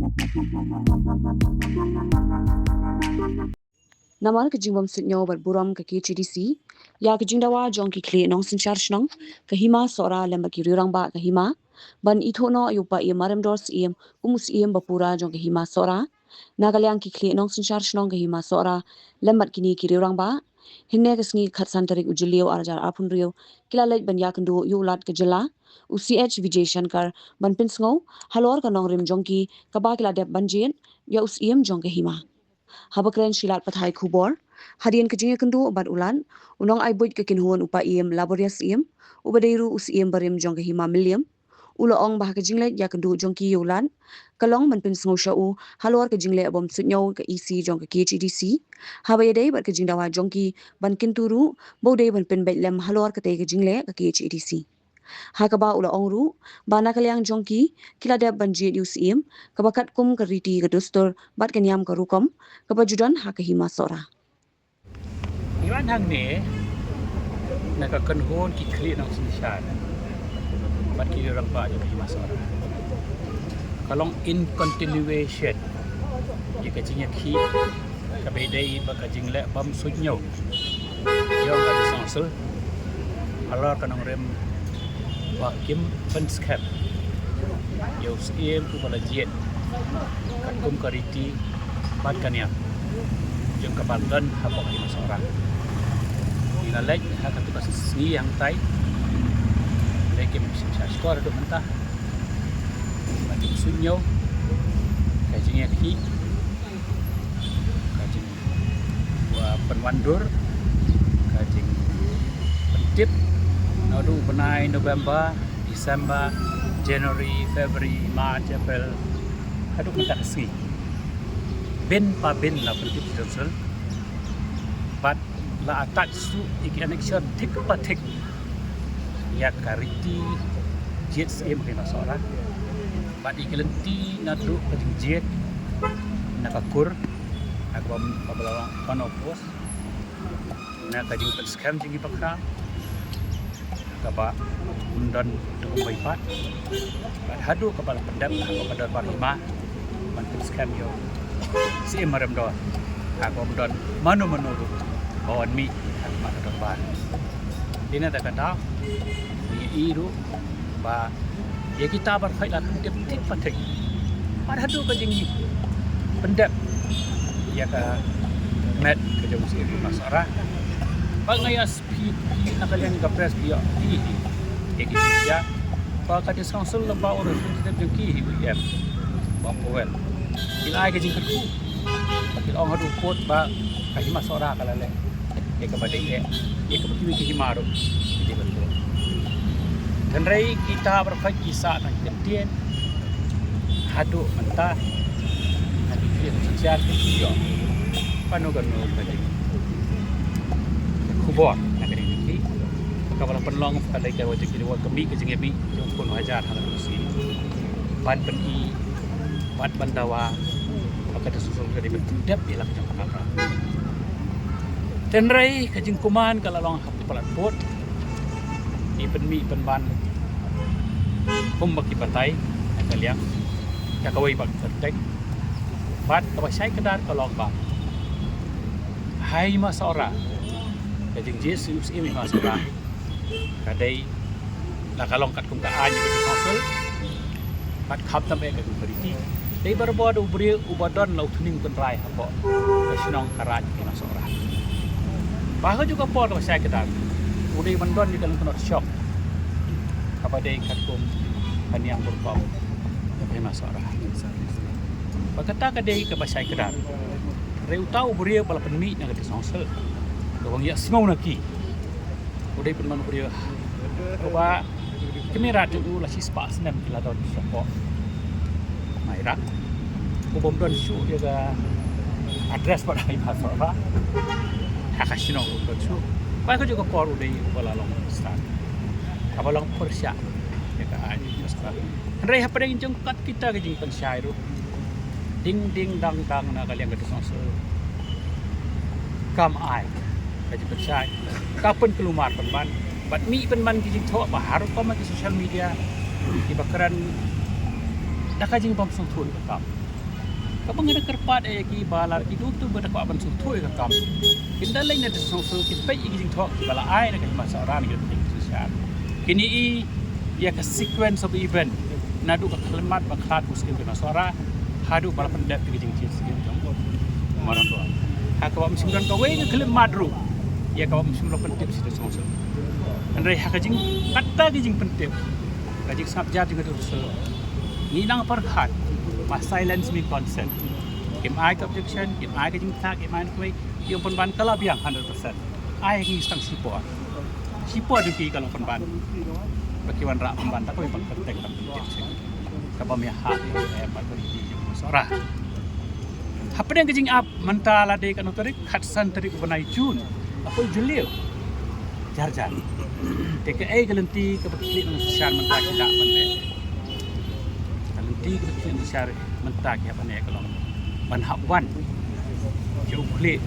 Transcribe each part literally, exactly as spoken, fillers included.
Namar ka jingbym suidñiew bad burom ka K H A D C ïa ka jingdawa jong ki khlieh nongsynshar shnong ka Hima Sohra lem bad ki riew rangbah ka Hima ban ithuh noh ïa u Paiem Maremdor Syiem kum u Syiem bapura jong ka Hima Sohra. Na ka liang ki khlieh nongsynshar shnong ka Hima Sohra lem bad kine ki riew rangbah, hynne ka sngi khatsan tarik u Jylliew ar hajar arphew hynriew, ki la leit ban ïakynduh ïa u Lat ka jylla, u C H Vijay Shankar, ban pynsngew halor ka nongrim jong ki kaba ki la dep ban jied ïa u Syiem jong ka Hima. Haba kren sha ki lad pathai khubor hadien ka jingïakynduh bad u Lat, u nongai buit ka kynhun u Paiem Laboria Syiem, uba dei ruh u Syiem barim jong ka Hima Mylliem, u la ong ba ha ka jingleit ïakynduh jong ki ïa u Lat ka long ban pynsngew sha u halor ka jingleh bym suidñiew ka E C jong ka K H A D C, haba ïadei bad ka jingdawa jong ki ban kyntu ruh ba u dei ban pynbeit lem halor katei ka jingleh ka K H A D C. Ha kaba u la ong ruh ba na ka liang jong ki, ki la dep ban jied ïa u Syiem kaba katkum ka riti ka dustur bad ka niam ka rukom kaba ju don ha ka Hima Sohra. Ngi wan hangne na ka kynhun ki khlieh nongsynshar bad ki riew rangbah jong ka Hima Sohra. Ka long in continuation ïa ka jingïakhih kaba ïadei bad ka jingleh bym suidñiew jong ka District Council halor ka nongrim ba kim pynskhem ïa u Syiem uba la jied katkum ka riti bad ka niam jong kaba don hapoh ka Hima Sohra. Ngi la leit ha katu ka sngi hangtai, leit kim synshar shkor haduh mynta ba kim suidñiew ka jingïakhih, ka jing wa pynwandur, ka jingpyntip naduh u bnai November, December, January, February, March, April, haduh mynta ka sngi. Bin pa bin la pyntip sha District Council bad la attach shuh ïa ki annexure thik pa thik ïa ka riti jied Syiem ka Hima Sohra bad ïa ki lynti naduh ka jingjied na ka kur, ha kaba, kaba la long unopposed, na ka jingpynskhem jong ki bakhraw, kaba ym don tang bai pat bad haduh kaba la pyndep ha ka dorbar hima ban pynskhem ïa u Syiem Maremdor, ha kaba ym don mano mano ruh ba wan mih ha khmat ka dorbar. Te na kata ka daw ngi ïohi ruh ba ïa kita baroh khoit la pyndep thik pa thik bad haduh ka jingpyndep ïa ka met ka jong u Syiem Hima Sohra. Ba nga ïa phi, phi na ka liang ka press phi ïa phi hi. Ïa ki phi ïa ba ka District Council lem bad u representative jong ki hi u em ba Powell. Ki la ai ka jingkyrkhu, ki la ong haduh kut ba ka Hima Sohra ka la leh ïa kaba dei eh, ïa kaba kiwei ki hima ruh ki dei ban buh. Hynrei kita baroh khoit ki sah tang ki ktien haduh mynta. Ngi ki ïa ka synshar ki ïoh kano kano ka jing khubor na ka dei ki kaba la pynlong ka lei ka wajib ki dei wa ka mih ka jingïamih jong u khun hajar ha la ka sngi ban pyni bad ban dawa ba ka District Council ka dei ban pyndep ïa la ka jong ka kamra. Hynrei ka jingkuman ka la long ha palat put, ngi pynmih pynban kumba ki batai na ka liang da kawei ba kyrteng. Bad kaba shai kdar ka long ba ha Hima Sohra, ka jingjied Syiem Hima Sohra ka dei la ka long katkum ka aiñ ka District Council. Bad kham tam eh ka authority dei barabor da u briew uba don la u thning tynrai hapoh ka shnong ka raid ka Hima Sohra. Ba ha kajuh ka por kaba shai kdar u dei ban don ïa ka lyngknot shong kaba dei katkum ka niam ka rukom ka Hima Sohra. Ba kata ka dei kaba shai kdar. Hynrei uta u briew ba la pynmih na ka District Council, ka bang ïa sngew na ki. U dei pynban u briew uba kmie rad jong u la shispah snem ki la don shapoh Mairang. U bym don shuh ïa ka address bad ha Hima Sohra, ha ka shnong u bym don shuh. Ba ha kajuh ka por u dei uba la long minister kaba long pyrshah ïa ka aiñ Hima Sohra. Hynrei hapdeng jong kat kita ka jingpynshai ruh, ding ding dang dang na ka liang ka District Council kam ai ka jingpynshai, ka pynkulmar pynban bad mih pynban ki jingthoh ba ha rukom ki social media kiba kren da ka jingbym sngewthuh ka kam. Kaba nga da kyrpad ïa ki ba lada ki duk tu ba da kwah ban sngewthuh ïa ka kam, kin da leit na ka shnong shnong, kin peit ïa ki jingthoh kiba la ai na ka Hima Sohra na ki jingthoh. Kin ïohi ïa ka sequence of event naduh ka khyllipmat ba khlad u Syiem ka Hima Sohra haduh ba la pyndep ïa ka jingthied Syiem jong u Madan Duh. Ha kaba ym shym don kawei ka khyllipmat ruh ïa kaba ym shym la pyntip sha ka shnong shnong. Hynrei ha ka jing, kata ka jingpyntip, ka jingsngap jar jong ka dustur, ngi nang pyrkhat ba silence means consent. Kim ai ka objection, kim ai ka jingthoh, kim ai na kawei, ki ong pynban ka la biang hundred percent. Ai ngi tang shipor. Shipor jong ki ka long pynban. Ba ki wanrah pynban da kawei ban kyrteng ban kyrteng. Kaba ym ïahap ïa ka, eh, ba ka riti jong u Sohra. Hapdeng ka jingap mynta la dei katno tarik, khatsan tarik u bnai Jun. Hapoh Jylliew. Jar jar. Te kaei ka lynti kaba ki khlieh nongshad mynta ki hap ban leh? Ka lynti kaba ki khlieh nongshad mynta ki hap ban leh ka long ban hap wan sha u khlieh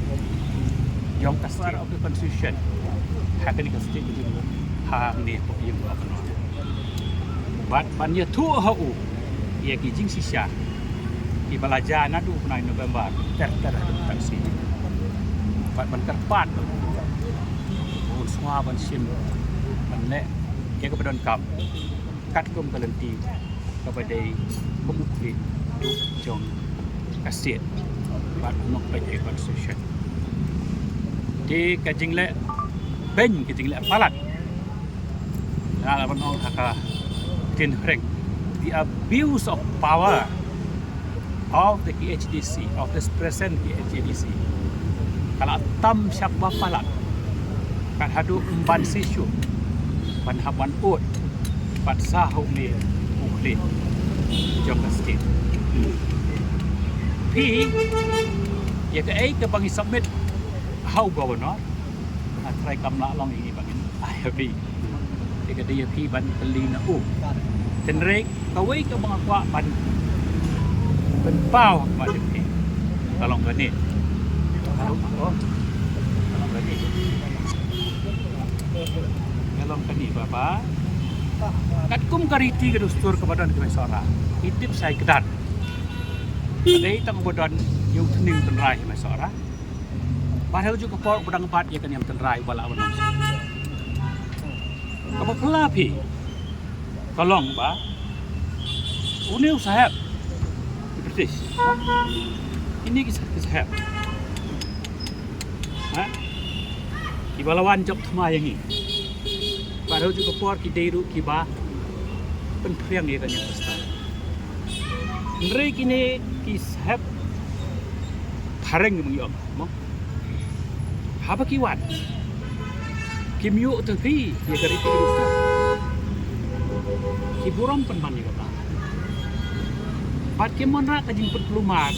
jong ka State of the Constitution ha kane ka state ka jong ngi, ha kane ka pdeng ka jong ngi. Bad ban ïathuh ha u ïa ki jingshisha kiba la jia naduh u bnai November ter ter haduh mynta ka sngi. Bad ban kyrpad ban sngewbha ban shim ban leh ïa kaba donkam katkum ka lynti kaba dei kum u khlieh jong ka state bad u nongpeit ïa ka constitution. Te ka jingleh beiñ, ka jingleh palat, nga la ban ong ha ka ktien phareng, the abuse of power of the K H A D C, of this present K H A D C, ka la tam shaba palat. Kat haduh ym ban shisha ban hap ban ud bad sah ha une u khlieh jong ka state. Phi, ïa kaei kaba ngi submit ha u Governor, nga trai kam lah long ïa ngi ba ngin ai ha phi. Te ka dei ïa phi ban kylli na u. Hynrei kawei kaba nga kwah ban pynpaw ha khmat jong phi ka long kane. Ka long, oh, ka long kane. Ka long kane, Baba. Katkum ka riti ka dustur kaba don ka Hima Sohra, ngi tip shai kdar. Ka dei tang uba don ïa u tnat tynrai ha Hima Sohra. Bad ha kajuh ka por uba dang bat ïa ka niam tynrai uba lah ban long. Kaba phylla phi ka long ba une u saheb British, ine ki sah-, ki saheb, ha, kiba la wan jop thma ïa ngi. Bad ha kajuh ka por ki dei ruh kiba pynphriang ïa ka niam Khristan. Hynrei kine ki saheb phareng, ngi ong, mo, haba ki wan, kim ïoh tang phi ïa ka riti ka dustur. Ki burom pynban ïa kata. Bad kim wanrah ka jingpynkulmar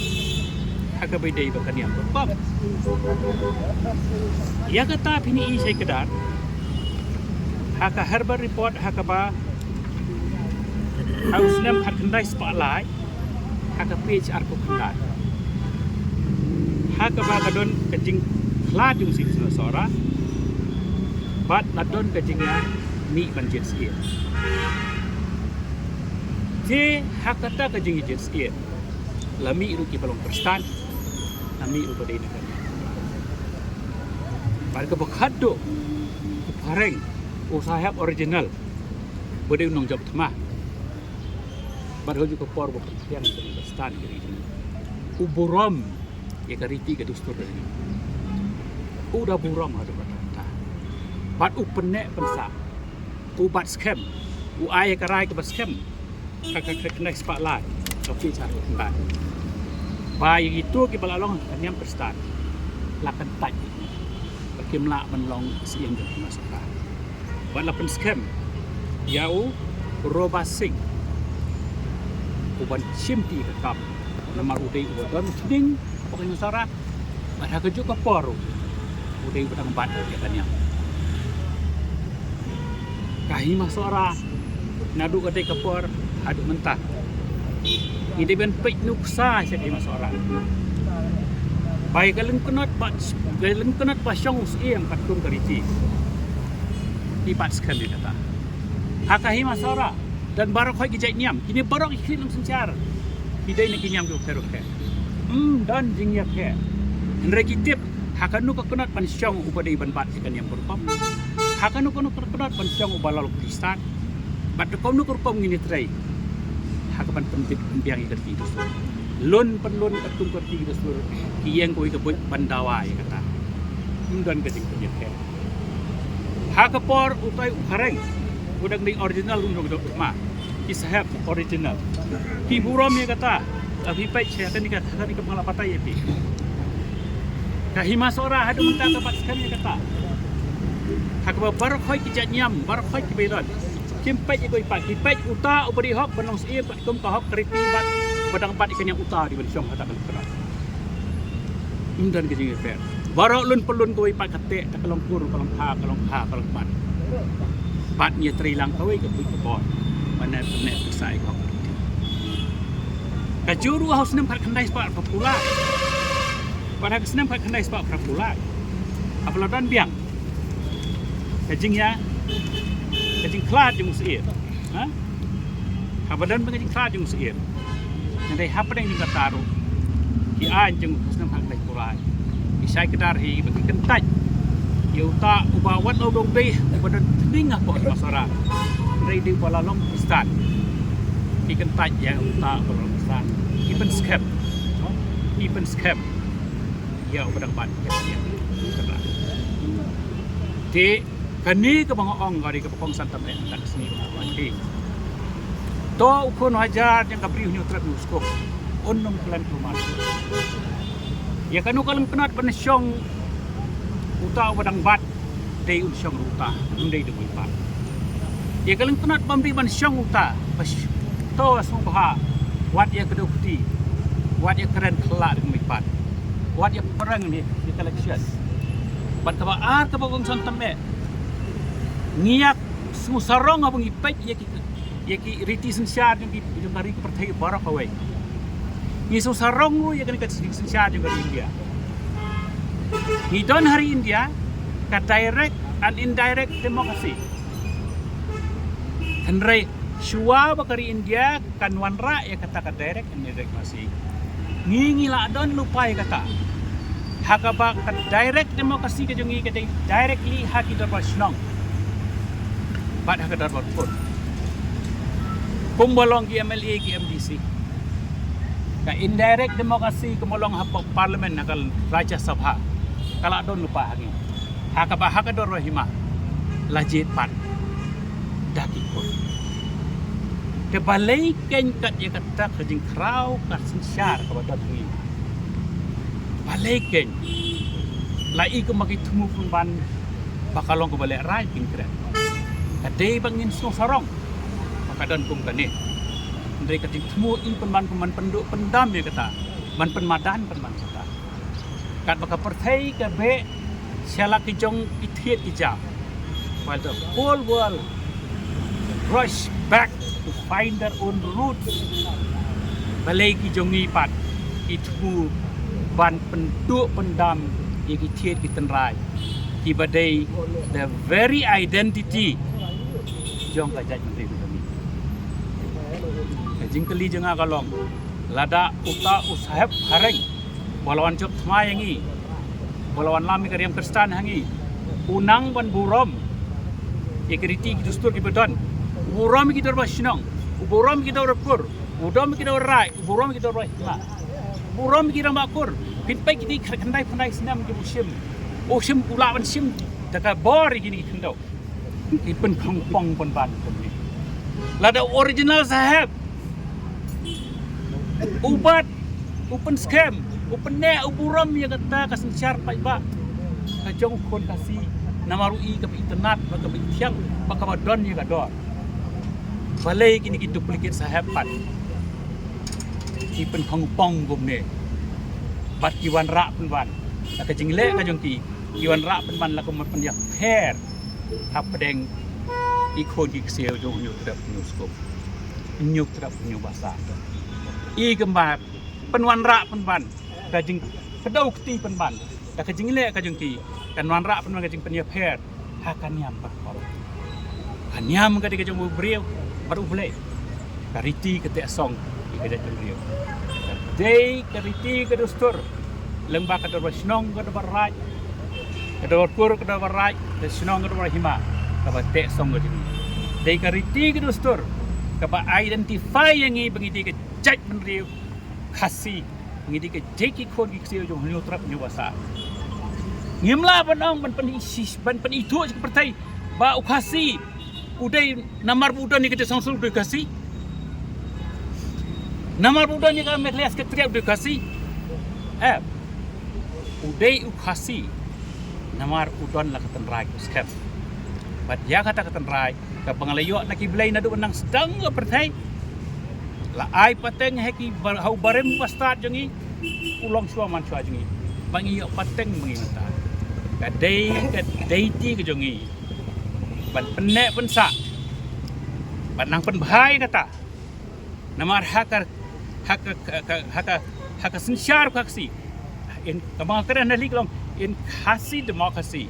ha kaba dei ba ka niam ka bam. Ïa kata phin ïohi shai kdar ha ka Herbert Report, ha kaba, ha u snem khatkhyndai spah lai, ha ka page arphew khyndai, ha kaba ka don ka jingkhlad jong u Syiem Sohra bad la don ka jingïamih ban jied syiem. Te ha kata ka jingjied syiem la mih ruh kiba long Khristan, la mih ruh ba dei na ka niam. Bad kaba khatduh, u phareng, u saheb original, ba dei u nongjop thma. Bad ha kajuh ka por ba pynphriang ïa ka niam Khristan, u burom ïa ka riti ka dustur ka jong ngi. U da burom haduh katta katta. Bad u pynneh pynsah, u bat skhem, u ai ïa ka rai kaba skhem ha ka khyndai spah lai, ka page arphew khyndai, ba ïa kito kiba la long ka niam Khristan la kyntait, ba kim lah ban long syiem jong ka Hima Sohra. Bad la pynskhem ïa u Robert Singh u ban shimti ïa ka kam, namar u dei uba don tnat hapoh ka Hima Sohra. Bad ha kajuh ka por u dei uba dang bat ïa ka niam. Ka Hima Sohra naduh katei ka por haduh mynta, ngi dei ban peit nuksa sha ka Hima Sohra. Ba ïa ka lyngknot ba, ka lyngknot ba shong u syiem katkum ka riti, ki bat skhem ïa kata. Ha ka Hima Sohra don baroh khoit ki jait niam, kine baroh ki khlieh nongsynshar ki dei na ki niam kiba pher bapher. Ym don jingïapher. Hynrei ki tip ha kano ka kynnoh ban shong uba dei ban bat ha ka niam ka rukom. Ha kano kano ka kynnoh ban shong uba la long Khristan. Bad kano ka rukom ngin ïatrei ha ka ban pynbit pynbiang ïa ka riti ka dustur. Lun pynlun katkum ka riti ka dustur ki ïeng kawei ka buit ban dawa ïa kata. Ym don ka jingpynïapher. Ha ka por utai u phareng u dang dei original ruh, u dang dei ma ki sahep original. Ki burom ïa kata. Ka phi peit sha kane ka, kane ka mala batai ïa phi. Ka Hima Sohra haduh mynta ka bat sha kane ïa kata. Ha kaba baroh khoit ki jait niam, baroh khoit ki ba ïadon. Kim peit ïa kawei pat, ki peit uta uba dei hok ban long syiem, kum ka hok ka riti bad ba dang bat ïa ka niam uta dei ban shong ha kata ka lynti. Ym don ka jingïapher. Baroh lun pynlun kawei pat ka teh, ta ka long kur, ka long kha, ka long kha, ka long pat. Bad ngi ïatrei lang kawei ka buit ka bor. Ban neh, ban neh pisa ïa ka hok. Ka jur ruh ha u snem khatkhyndai spah phra phew lai. Bad ha ka snem khatkhyndai spah phra phew lai, haba la don biang ka jingïa, ka jingkhlad jong u syiem. Ha? Haba don biang ka jingkhlad jong u syiem. Hynrei hapdeng jong kata ruh ki aiñ jong u snem khatkhyndai spah phra phew lai ki shai kdar hi ba ki kyntait ïa uta uba wat la u dang dei uba don tnat hapoh Hima Sohra. Hynrei dei uba la long Khristan. Ki kyntait ïa uta uba la long Khristan. Ki pynskhem. Ki pynskhem ïa uba dang bat ïa ka niam. Te kane kaba nga ong ka dei kaba kongsan tam eh, tang sngi ba nga wan hi. To u khun hajar jong ka briew hynñiew trep hynñiew skhop. Un ym khlem khlem. Ïa kano ka lyngknat ban shong uta uba dang bat, dei un shong ruh uta, ym dei dei uwei pat. Ïa ka lyngknat bym dei ban shong uta, ba sh-, to sngewbha wat ïa kdew kti, wat ïa kren khyllah dei uwei pat. Wat ïa pyrshang ni ïa ka election. Bad kaba ar kaba kongsan tam eh, ngi ïa sngewsarong haba ngi peit ïa ki, ïa ki riti synshar jong ki, jong ka ri ka pyrthei baroh kawei. Ngi sngewsarong ruh ïa kane ka riti synshar jong ka ri India. Ngi don ha ri India ka direct and indirect democracy. Hynrei shuwa ba ka ri India kan wanrah ïa kata ka direct and indirect democracy, ngi ngi la don lypa ïa kata. Ha kaba ka direct democracy ka jong ngi ka dei directly ha ki dorbar shnong bad ha ka dorbar kur. Kumba long ki M L A, ki M D C. Ka indirect democracy kumba long ha pa-, parliament, ha ka Rajya Sabha, ka la don lypa ha ngi. Ha kaba ha ka dorbar hima la jied pat da ki kur. Te balei kein kat ïa kata ka jingkhraw ka synshar kaba don ha ngi? Balei kein? La i kumba ki thmu pynban ba ka long kaba lehrain, phin kren. Ka dei ba ngin sngewsarong ba ka don kum kane. Hynrei ka jingthmu i pynban kum ban pynduh pyndam ïa kata, ban pynmadan pynban kata. Katba ka pyrthei ka beh sha la ki jong ki thied ki jam, while the whole world rush back to find their own roots. Balei ki jong ngi pat ki thmu ban pynduh pyndam ïa ki thied ki tynrai kiba dei the very identity jong ka jaitbynriew ka jong ngi? Ka jingkylli jong nga ka long, lada uta u sahep phareng ba la wan jop thma ïa ngi, ba la wan lam ïa ka riam Khristan ha ngi, u nang ban burom ïa ki riti ki dustur kiba don, u burom ïa ki dorbar shnong, u burom ïa ki dorbar kur, u burom ïa ki dorbar raid, u burom ïa ki dorbar hima, u burom ïa ki rangbah kur. Phin peit kine khyndai phyndai snem kiba u shim, u shim, u lah ban shim da ka bor ïa kine ki khyndew. Ki pynkhongpong pynban kumne. Lada u original sahep u bat, u pynskhem, u pynneh, u burom ïa kata ka synshar paidbah ka jong u khun Khasi, namar u i kaba itynnad bad kaba ithiang bad kaba don ïa ka dor. Balei kine ki duplicate sahep pat ki pynkhongpong kumne bad ki wanrah pynban da ka jingleh ka jong ki, ki wanrah pynban la kumba pynïapher hapdeng ki khun ki ksiew jong u Hynñiewtrep Hynñiewskup, Hynñiewtrep Hynñiewbasa. I kumba pynwanrah pynban ka jingkdew kti pynban da ka jingleh ka jong ki, kan wanrah pynban ka jingpynïapher ha ka niam ka rukom. Ka niam ka dei ka jong u briew bad u Blei. Ka riti ka teh song ïa ka jaitbynriew. Dei ka riti ka dustur, lyngba ka dorbar shnong ka dorbar raij, ka dorbar kur ka dorbar raij, ka shnong ka dorbar hima, kaba teh song ka jong ngi. Dei ka riti ka dustur kaba identify ïa ngi ba ngi dei ka jaitbynriew Khasi, ngi dei ka jait ki khun ki ksiew jong u Hynñiewtrep Hynñiewbasah. Ngim lah ban ong ban pyn-i-, ban pynithuh sha ka pyrthei ba u Khasi u dei namar ba u don ïa ka District Council u dei u Khasi. Namar ba u don ïa ka Meghalaya Secretariat u dei u Khasi. Eh, u dei u Khasi namar u don la ka tynrai ka skhem. Bad ïa kata ka tynrai kaba nga la ïoh na ki blei naduh nang sdang ka pyrthei, la ai pateng ha ki bar-, ha u barim ba stad jong ngi, u longshuwa manshuwa jong ngi, ba ngi ïoh pateng ba ngi mynta. Ka dei ka duty ka jong ngi ban pynneh pynsah, ban nang pynbha ïa kata. Namar ha ka, ha ka, ha ka, ha ka, ha ka synshar Khasi, in, kaba nga kren na liang ka long, in Khasi democracy,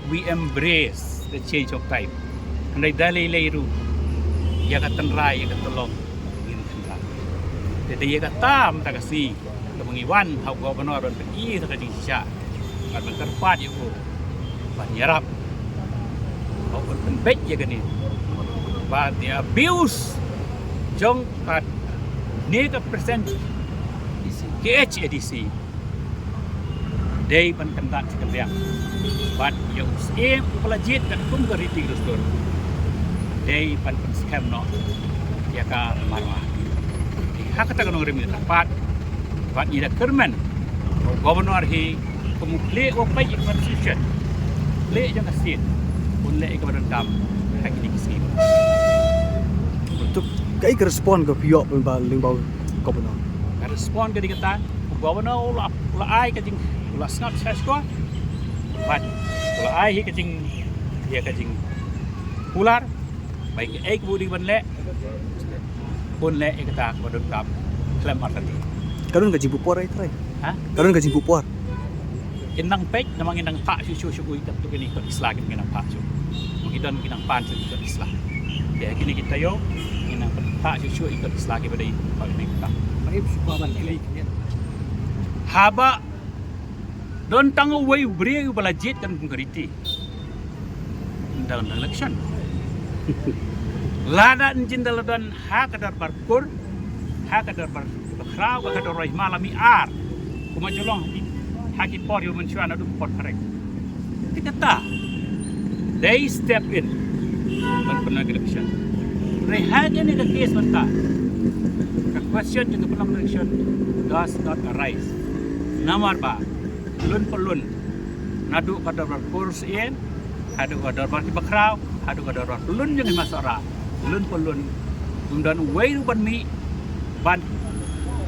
we embrace the change of time. Hynrei da lei lei ruh, ïa ka tynrai, ïa ka tyllong, ngin kynrad. Te dei ïa kata mynta ka sngi kaba ngi wan ha u Governor ban pyni ïa ka jingshisha, bad ban kyrpad ïa u ban ïarap, ban pynbeit ïa kane, ba the abuse jong kane ka present D C, K H A D C, dei ban kyndat sha ka liang. Bad ïa u Syiem uba la jied katkum ka riti ka dustur, dei ban pynskhem noh ïa ka marwa. Ha kata ka nongrim ngi da kyrpad, bad ngi da kyrmen, u Governor hi, kum u khlieh u peit ïa ka Constitution, khlieh jong ka state, un leh ïa kaba donkam ha kine ki sngi. Te kaei ka respond kaba phi ïoh lyngba, lyngba u Governor? Ka respond ka dei kata, u Governor u la, u la ai ka jing, u la sngap sha shkor, bad u la ai hi ka jing, ïa ka jingkular ba ïa kaei kaba u dei ban leh, un leh ïa kata kaba donkam khlem artatien. Ka don ka jingbuh por, eh, trai? Ha? Ka don ka jingbuh por. Ngin nang peit, namar ngin nang phah shuh shuh shuh ïa kito kine ki kot ki sla kiba ngin nang phah shuh. Ngi don, ngin nang pan shuh ïa ki kot ki sla. Ïa kine ki taïew ngin nang phah shuh shuh ïa ki kot ki sla kiba dei ba ngin nang phah. Haba don tang uwei u briew uba la jied katkum ka riti, ym don election. Lada ngin da la don ha ka dorbar kur, ha ka dorbar bakhraw, ha ka dorbar hima la mih ar, kumba ju long ha ki, ha ki por ïa u mynshuwa naduh por phareng. Te kata dei step in ban pynlong election. Hynrei ha kane ka case mynta, ka question jong ka pynlong election does not arise. Namar ba lun pa lun, naduh ka dorbar kur syiem, haduh ka dorbar ki bakhraw, haduh ka dorbar pa lun jong hima Sohra, lun pa lun, ym don uwei ruh ban mih ban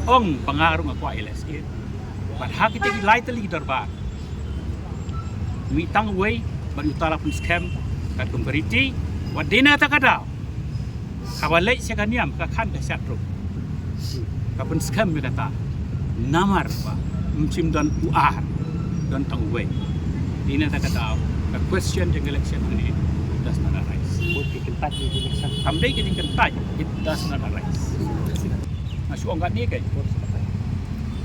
ong ba nga ruh nga kwah ïaleh syiem. Bad ha kita ki lai tylli ki dorbar, mih tang uwei bad uta la pynskhem katkum ka riti, wat dei na kata ka daw, kaba leit sha ka niam, ka khan ka shad ruh, ka pynskhem ïa kata. Namar ba ym shym don u ar, don tang uwei. Dei na kata ka daw, ka question jong election hangne does not arise. Bad ki kyntait ïa ki election, kam dei ka jingkyntait, it does not arise. Nga shu ong katne ka,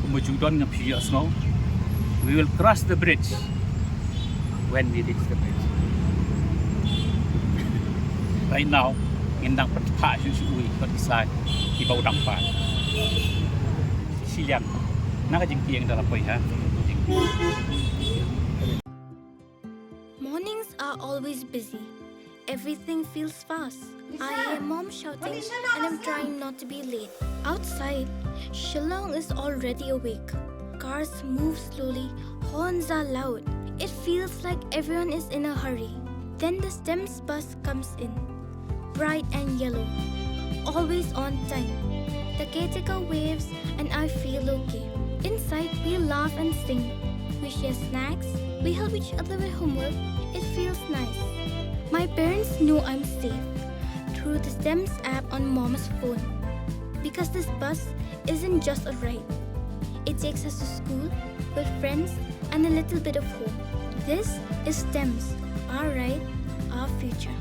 kumba ju don ngam shu ïohsngew. We will cross the bridge when we reach the bridge. Right now ngin dang pynphah shuh shuh ïa ki kot ki sla kiba u dang pan. Shiliang na ka jingkieng da la poi ha. Mornings are always busy. Everything feels fast. I hear mom shouting and I'm trying not to be late. Outside, Shillong is already awake. Cars move slowly, horns are loud. It feels like everyone is in a hurry. Then the STEMS bus comes in. Bright and yellow. Always on time. The caretaker waves and I feel okay. Inside, we laugh and sing. We share snacks. We help each other with homework. It feels nice. My parents know I'm safe through the STEMS app on mom's phone. Because this bus isn't just a ride. It takes us to school, with friends, and a little bit of home. This is STEMS, our ride, our future.